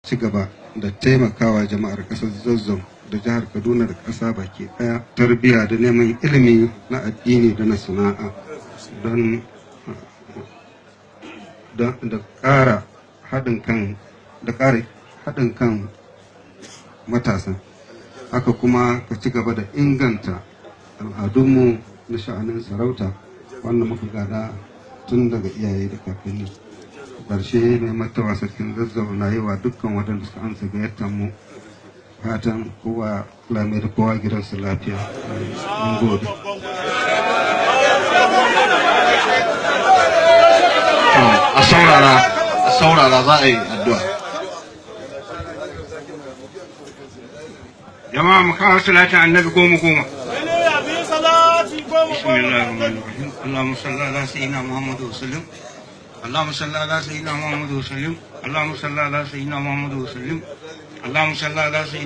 Ci gaba da taimakawa jama'ar ƙasar Zazzau da jihar Kaduna da ƙasa baki ɗaya, tarbiyya da neman ilimi na addini da na sana'a don da ƙara haɗin kan da ƙara haɗin kan matasan. Haka kuma ka ci gaba da inganta al'adunmu na sha'anin sarauta wanda muka gada tun daga iyaye da kakanni. Ƙarshe, Mai Martaba Sarkin Zazzau na yi wa dukkan waɗanda suka amsa gayyatar mu fatan kowa lamai da kowa gidansu lafiya. Mun gode. A saurara, a saurara, za a yi addu'a. Jama'a, mu kawo salatin Annabi goma goma. بسم الله الرحمن الرحيم. اللهم صل على سيدنا محمد وسلم. اللهم صل على سيدنا محمد وسلم. اللهم صل على سيدنا محمد وسلم. اللهم صل على سيدنا